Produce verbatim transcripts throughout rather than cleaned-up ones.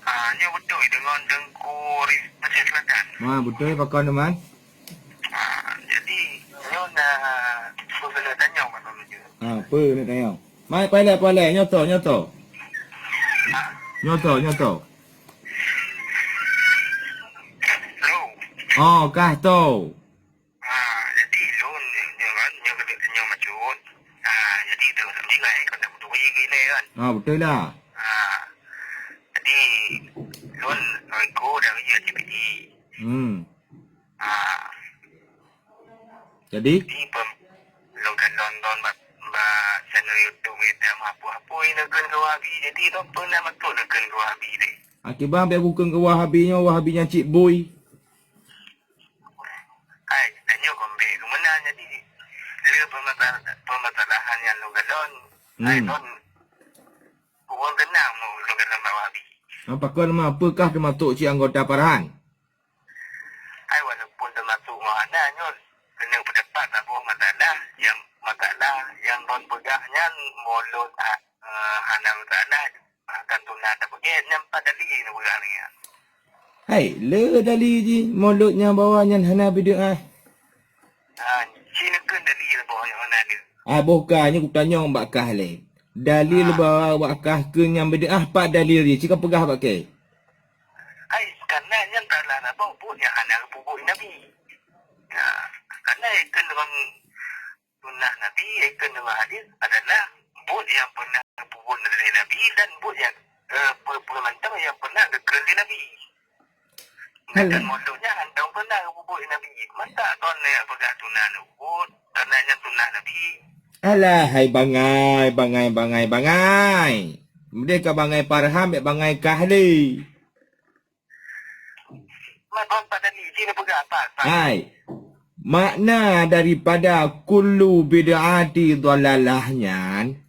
Ah, nyoe beutôi deungon Teungku Rizal Selatan. Ha, beutôi pakon teuma. Ah, jadi nyoe na peue keuneuk tanyong bak lôn nyoe. Ha, peue keuneuk tanyong? Mai pailée, pailée, nyoe to, nyoe to. Ah. Nyoe to, nyoe to. Hello. Oh, kah to. Ha, jadi lôn nyoe kan, nyoe keuneuk tanyong bacut. Ha, jadi tu sambilan kon dak beutôi gini kan. Ha, beutôi lah. Ha. Jadi lôn Assalamualaikum dari Aceh Piti. Hmm. Ha. Jadi? Jadi pem, lôn kan lôn, lôn bak, bak channel YouTube kita meuhapus-hapus neukheun keu Wahabi. Jadi lôn pernah masuk neukheun keu Wahabi deh. Akibat biar bukan keu Wahabi nyoe, Wahabi nyang cit bui. Hai, tanyoe gombek keumeuna jadi le peumasal-, peumasalahan nyang lôn galon. Hai, hmm, lôn ureueng teunang lôn galon bak Wahabi. Apa kau nama, apakah termasuk cik anggota Farhan? Hai, walaupun termasuk ngon hana nyoe keuneuk peudapat saboh masalah nyang, masalah nyang lôn peugah nyan mulod, ah, eh, hana masalah. Akan tulah tapeugét nyan pat dalil neupeugah lagée nyan. Hai, le dalil jih mulod nyang bahwa nyan hana bid'ah. Ha, ci neukheun dalil boh nyang hana le. Ah, boh ka nyoe kutanyong bak kah lé. Dalil bahwa awak kah kheun nyang bid'ah pat dalil jih, ci ka peugah bak kèe. Hai, karena nyan salah saboh buet nyang hana geupeubuet Nabi. Ha, karena ikheun deungon sunnah Nabi, ikheun deungon hadis adalah buet nyang pernah geupeubuet lé Nabi dan buet nyang, eh, peue-peue mantong nyang pernah geukheun lé Nabi. Alah. Dan motong nyan hana pernah geupeubuet lé Nabi. Masa kon nyang peugah sunnah Nabi, karena nyan sunnah Nabi. Alah, hai bangai, bangai, bangai, bangai. Meudeh ka bangai Farhan, bèk bangai kah lé. Hai, makna daripada kullu bid'ati dhalalah nyan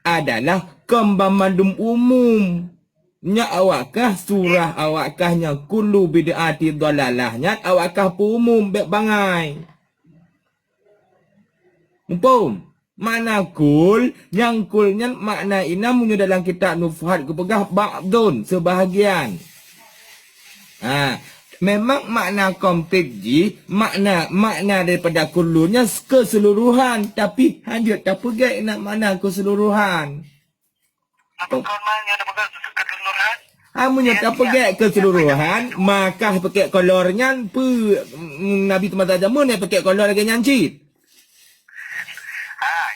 adalah kon banmandum umum. Nyak awak kah surah awak kah nyang kullu bid'ati dhalalah nyan awak kah peuumum bèk bangai. Muphom? Makna kul, nyang kul nyan makna inan meunyoe dalam kitab Nufhat geupeugah ba'dun, seubahgian. Ha, memang makna konkret jih, makna, makna daripada kullu nyan keuseuluruhan, tapi hanjeuet tapeugét inan makna keuseuluruhan. Apa kon ma nyoe tapeugah keuseuruhan? Ah, meunyoe tapeugét keuseuruhan, maka pakèk kolor nyan peue, mm, Nabi teuma zaman pakèk kolor lagèe nyan cit? Hai.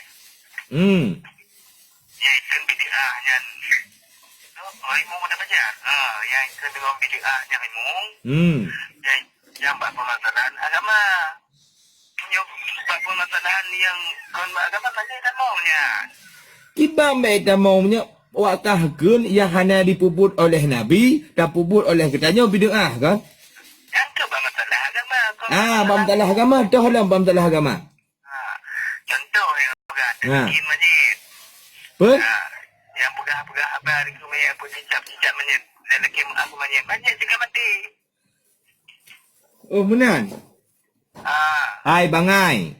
Hmm. Nyang ikheun bid'ah nyan. Oh, imum ada banyak. Ha, nyang ikheun deungon bid'ah nyan imum. Hmm. Nyang, nyang bak permasalahan agama. Nyoe bak permasalahan nyang kon bak agama saja kamoe nyan. Kiban bèk kamoe nyoe, awak kah kheun nyang hana jipeubuet oleh Nabi, tapeubuet oleh geutanyoe bid'ah kan? Nyan keuh bak masalah agama, kon bak Ah, bak masalah masalah agama, toh lom bak masalah agama. Ha, contoh nyang peugah Ha. Tadkin Majid. Apa? Ha, nyang peugah-peugah haba di keumiet, apa cicap-cicap manyét, dan lagi aku manyét, manyét juga mati. Oh, meunan. Ah. Hai bangai.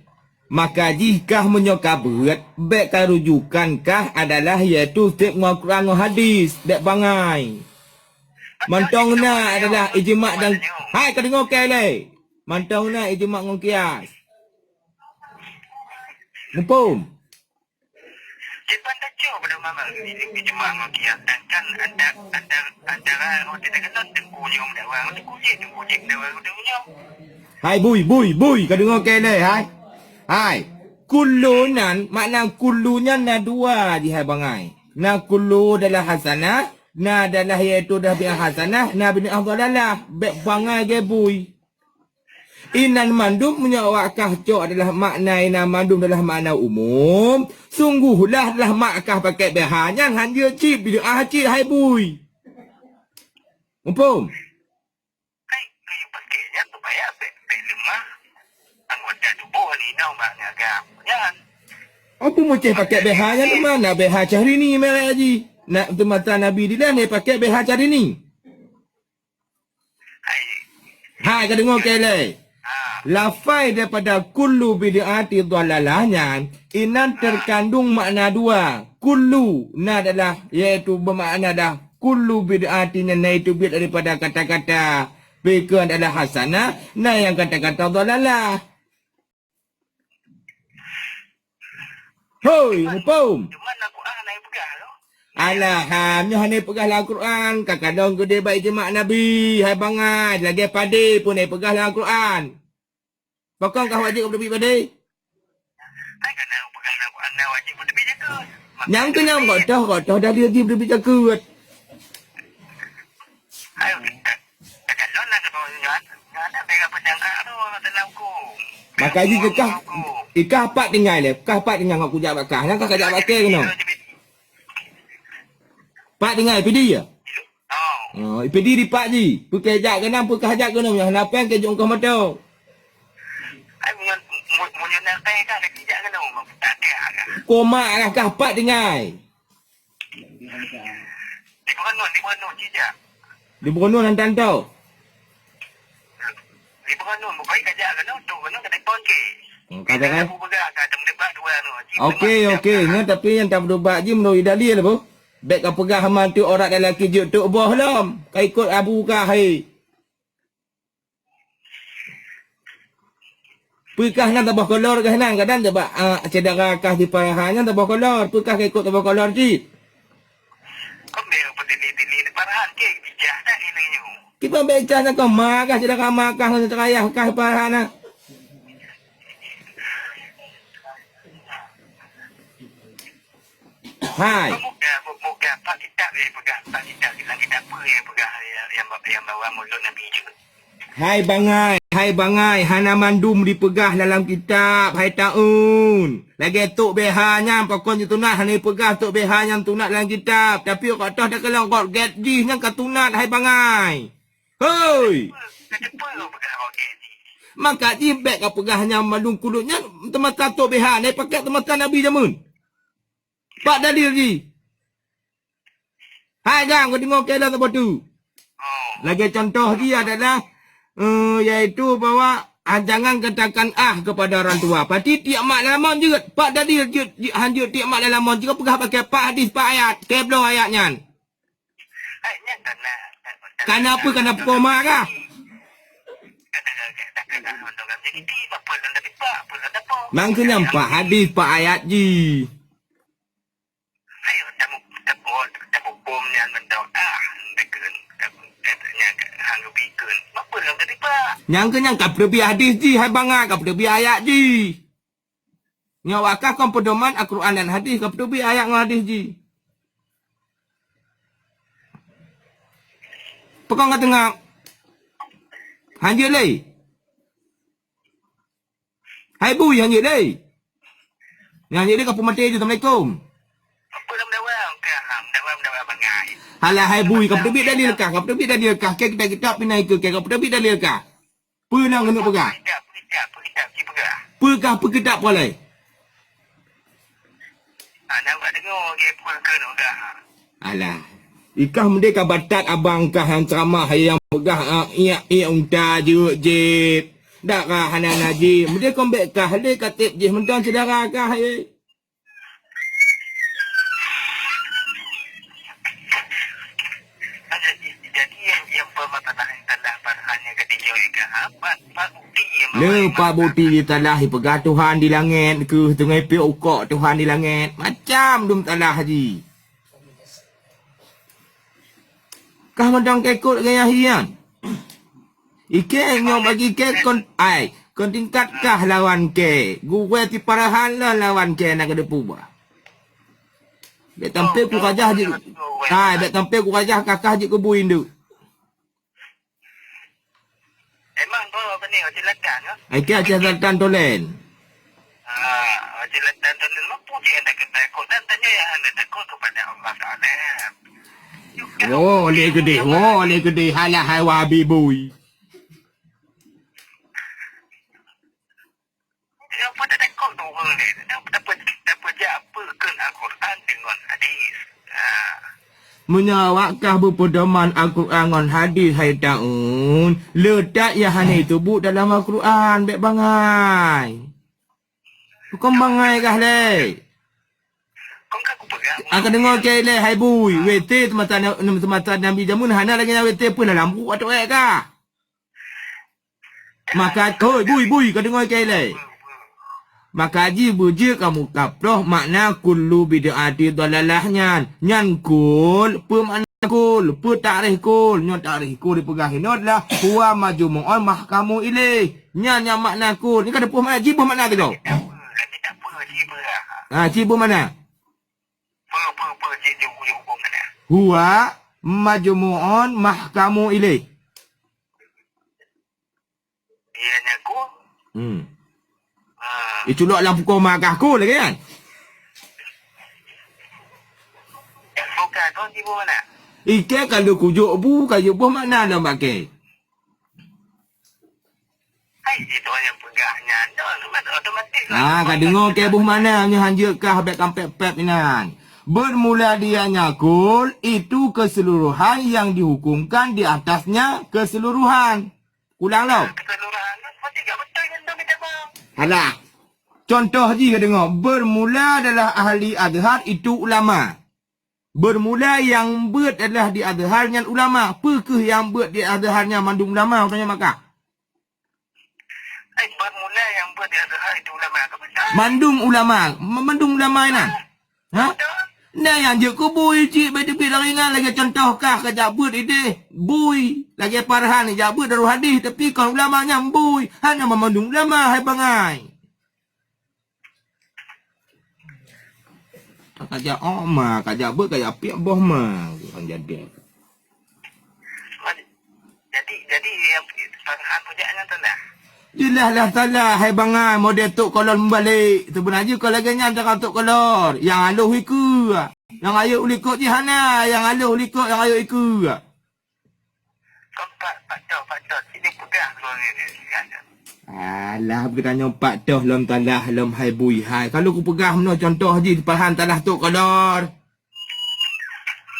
Maka jih kah meunyoe ka beuet, bèk ka rujukan kah adalah yaitu sép ngon Quran ngon hadis, bèk bangai. Mantong na adalah ijma dan hai ka deungoe kèe lé. Mantong na ijma ngon kias. Muphom? Kiban tacoe pada ulama ijma ngon kias, sedangkan anta-, anta-, antara roti teukenon teungku nyoe meudawa ngon teungku jih, teungku jih meudawa ngon teungku nyoe. Hai bui, bui, bui, ka deungoe kèe lé, hai? Hai, kullu nyan, makna kullu nyan na dua jih hai bangai. Na kullu adalah hasanah, na adalah yaitu dah bid'ah hasanah, na bid'ah dhalalah. Bèk bangai lagèe bui. Inan mandum meunyoe awak kah cok adalah makna inan mandum adalah makna umum, sungguhlah adalah mak kah pakèk B H nyan hanjeuet cit bid'ah cit hai bui. Muphom? Hai, kayue pakèk nyan supaya bèk, bèk leumah anggota tuboh inong bak agam nyan. Apa muceh pakèk B H nyan teuma na B H Syahrini merek jih. Nak teumata Nabi dilèe pakèk B H Syahrini. Hai. Hai, ka deungoe kèe lé. Ha. Lafai daripada kullu bid'ati dhalalah nyan, inan terkandung makna dua. Kullu na adalah, yaitu bermakna dah Kullu bid'atin, nyang na teubiet daripada kata-kata pikeuan adalah hasanah, na nyang kata-kata dhalalah. Hoi, muphom. Cuman Al-Quran hana peugah tu. Alah, ha, nyoe hana peugah lam Al-Quran, ka kalon keudeh bak ijma' Nabi, hai bangai, lagèe padé pun hana peugah lam Al-Quran. Pakon ka wajéb keu teubiet padé? Hai kana peugah lam Al-Quran dah wajéb keu teubiet jakeuet. Nyang keuh nyang kok toh, kok toh dalil jih teubiet jakeuet. Hai, Maka jih kah, ikah pat tinggai lé, kah pat tinggai ngon kujak bak kah, nyan kah kajak bak kèe keunoe. Pat tinggai, pidi ya? Oh, pidi di pat jih. Peue kajak keunoe, peue kajak keunoe, nyang hana péng kajak keu moto. Koma kah, kah pat tinggai. Di Beureunuen, di Beureunuen, ci jak. Di Beureunuen hantom to. Di Beureunuen, bukai kajak keunoe, tu keunoe keuneuk phôn ke. Hmm, ka beureh. Abu Beugah, ka teumeudebat dua anu, ci. Oke, oke. Nyoe tapi nyang tameudebat jih meunurot dalil apa? Bèk ka peugah mantu orang dalam kijeuet tok boh lom. Ka ikot Abu Beugah hai. Peue kah nyan saboh kolor kah nyan, kadang teuba, ah, syedara kah di Parahan nyan saboh kolor, peue kah ka ikot saboh kolor cit? Kiban bèk cah nyan kah ma kah syedara ma kah ngon syedara yah kah di Parahan na. Hai. Pemuda, pemuda, Pak Kitab ya peugah, Pak Kitab, Kitab, Kitab apa ya peugah, ya, yang, yang bawa mulut Nabi je. Hai bangai, hai bangai, hana mandum dipeugah dalam kitab, hai taun. Lagèe tok B H nyan, pakon jitunat hana dipeugah tok B H nyan tunat dalam kitab. Tapi kok toh takalon kok gèt jih nyan ka tunat, hai bangai. Hoi! Maka jih bèk ka peugah nyan mandum kulot nyan teumata tok B H, nyan pakai teumata Nabi jameun. Pat dalil jih. Hai gam, kau deungoe keu lôn saboh tu. Lagèe contoh jih adalah, eh, yaitu bahwa, ah, jangan katakan ah kepada orang tua. Pati tiek mak dalam mon jeuet. Pat dalil jeuet, jeuet, han jeuet tiek mak dalam mon jeuet peugah pakai pat hadis, pat ayat. Keu bloe ayat nyan. Kana peue kana peue koma kah? Nang keu nyan pat hadis, pat ayat jih. Nyan keu nyan ka peuteubiet hadis jih, hai bangai, ka peuteubiet ayat jih. Nyoe awak kah kon peudoman Al-Quran dan hadis, ka peuteubiet ayat ngon hadis jih. Pakon ka teungap? Han jeuet lé. Hai bui, han jeuet lé. Nyan jeuet lé ka peumaté jih, assalamualaikum. Halah hai bui, ka peuteubiet dalil kah? Ka peuteubiet dalil kah? Kèe kitab-kitab pih na ikeue kèe, ka peuteubiet dalil kah? Peue nyang keuneuk peugah? Peue kah peue kitab peue lé? Alah. Ikah meudeh ka batat abang kah nyang ceramah nyang peugah, ah, iyak-iyak unta jeuet jép. Dak kah hana na jih. Meudeh kon bèk kah lé ka tép jih mantong syedara kah, eh. Le pat bukti jitalah, ipeugah Tuhan di langét, keuh teungoh ipiôh ukok Tuhan di langét. Macam dum talah jih. Kah mantong ka ikot gaya hian. Ikèe nyoe bagi kèe kon, ai, kon tingkat kah lawan kèe. Gurèe tiparahan lôn lawan kèe na keudeupu bah. Bèk tampé ku kajah jih. Ai, bèk tampé ku kajah kakah jih keu bui ndeuk. Emang tu apa ni, Aceh Selatan ke? Ai, ke Aceh Selatan Tulen. Ah, Aceh Selatan Tulen, mampu je anda kena takut dan tanya yang anda takut kepada Allah Taala. Oh, lé geudeh, oh, lé geudeh, halah hai Wahabi bui. Nyang peuet takot tu ureueng lé. Nyang tapeu-, tapeujak peue kheun Al-Quran deungon hadis. Ha. Meunyoe awak kah beupeudoman Al-Quran ngon hadis hai taun, le that nyang hana teubuet dalam Al-Quran, bèk bangai. Bukon bangai kah lé? Kon ka kupeugah Ka deungoe keu ilèe hai bui, W T teumata, teumata Nabi jameun hana lagèe nyan W T pun dalam buku atau ayat ka. Maka, hoi, bui, bui, ka deungoe keu ilèe. Maka jih beujeuet kamoe kaproh makna kullu bid'ati dhalalah nyan. Nyan kul, peue makna kul? Peue takrif kul? Nyoe takrif kul dipeugah inoe adalah huwa majmu'un mahkamu ilaih. Nyan nyang makna kul. Nyoe ka teupeue makna, jiboh makna teuk. Ha, jiboh makna. Huwa majmu'un mahkamu ilaih. Iya nyan kul. Hmm. Ah. Iculok lam pukon makah kul lagèe nyan. Bukan, kau tibu mana? Ike kalau kujok bu, kajok boh makna lam bakeh. Hai, itu yang peugah nyan. Dah, otomatis lah. Ah, ka deungoe keu boh makna nyoe hanjeuet kah bèk kampèk-pèk inan. Bermula dia nyakul, itu keseluruhan yang dihukumkan di atasnya keseluruhan. Ulang lom. Keseluruhan. Mesti gak betul nyan tu kita, Bang. Alah. Contoh jih ka deungoe, bermula adalah ahli Azhar itu ulama. Bermula nyang beuet adalah di Azhar nyan ulama. Peu kheueh nyang beuet di Azhar nyan mandum ulama, utamanya Makkah? Eh, bermula nyang beuet di Azhar itu ulama. Apa betul? Mandum ulama. Ma-, mandum ulama inan. Ha? Betul. Nah, nyang jeuet keu bui cit, bèk teubiet lam ringan lagèe contoh kah ka jak beuet idéh. Bui. Lagèe Farhan jak beuet dalam hadis, tapi kon ulama nyan bui. Hana mandum ulama, hai bangai. Ka jak ôk ma, ka jak beuet, ka jak piep boh ma, ureueng jadéh. Jadi, jadi yang Farhan peujak nyan salah. Jeulaih lah salah, hai bangai, model Tok Kolor meubalek. Seubeuna jih kon lagèe nyan cara Tok Kolor. Nyang aloh ikeue. Nyang rayeuk u likot jih hana, nyang aloh u likot, nyang rayeuk ikeue. Kau Pak, Pak Cok, Pak Cok, sini peugah dulu ni, ni, ni, ni. Alah, geutanyoe pat toh lom salah lom hai bui hai. Kalau kupeugah meunoe contoh jih, Farhan salah Tok Kolor.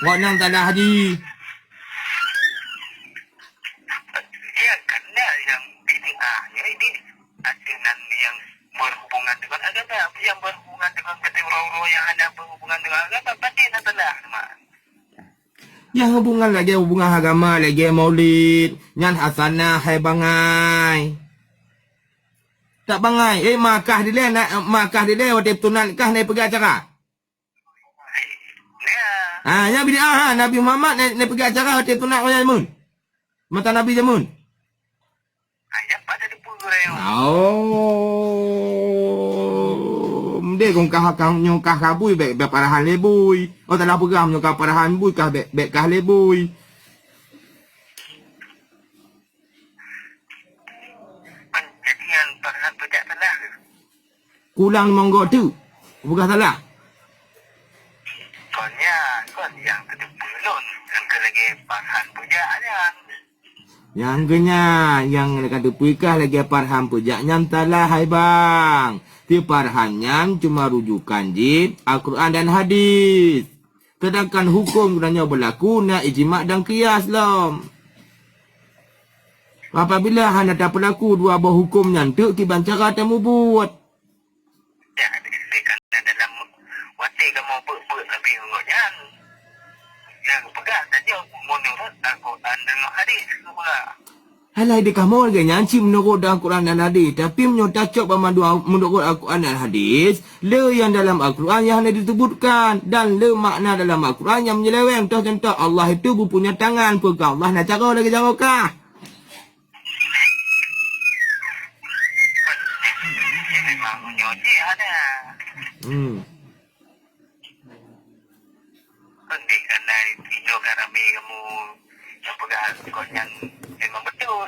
Gobnyan salah jih. Dia kan dah yang bid'ah, ya, ini ada nan yang berhubungan dengan agama, apa yang berhubungan dengan kata orang-orang yang ada berhubungan dengan agama, pasti nan salah, Mak. Nyang hubungan lagèe hubungan agama, lagèe maulid, nyan hasanah hai bangai. Tak bangai, eh, makah dilèe, na-, makah dilèe watèe tunat kah na peugah acara? Ha, nyan bid'ah, ha, Nabi Muhammad na, na peugah acara watèe tunat ngon Yaimon. Masa Nabi jameun. Oh, mending kong kah, kah nyoe kah kabui, bèk, bèk parahan lé bui. Oh, salah peugah nyoe kah parahan bui, kah bèk, bèk kah lé bui. Jadi nyang parahan peujak salah. Kulang monggo tu. Peugah salah. Kon nyan, kon nyang teuteupeue lôn, nyang keu lagèe parahan peujak nyan. Nyang geuh nyan, nyang ka teupeue kah lagèe parahan peujak nyan salah, hai bang. Ti parahan nyan cuma rujukan jih Al-Quran dan hadis. Sedangkan huköm geutanyoe beulaku na ijma' dan qiyas lom. Apabila hana tapeulaku dua boh huköm nyan teuk kiban cara tamubuet. Dalam watèe kamoe beuet-beuet Nabi ngon nyan, nyang peugah saja meunurot Al-Quran dan hadis, peugah. Alah, di kamoe lagèe nyan cit meunurot Al-Quran dan hadis, tapi meunyoe tacok banmandum meunurot Al-Quran dan hadis, le nyang dalam Al-Quran nyang hana disebutkan, dan le makna dalam Al-Quran nyang menyeleweng. Toh contoh, Allah itu beupunya tangan, peugah Allah na cara lagèe jaroe kah. Hmm. Kon deh, karena itu kan ramé kamu yang peugah kon nyan memang betul.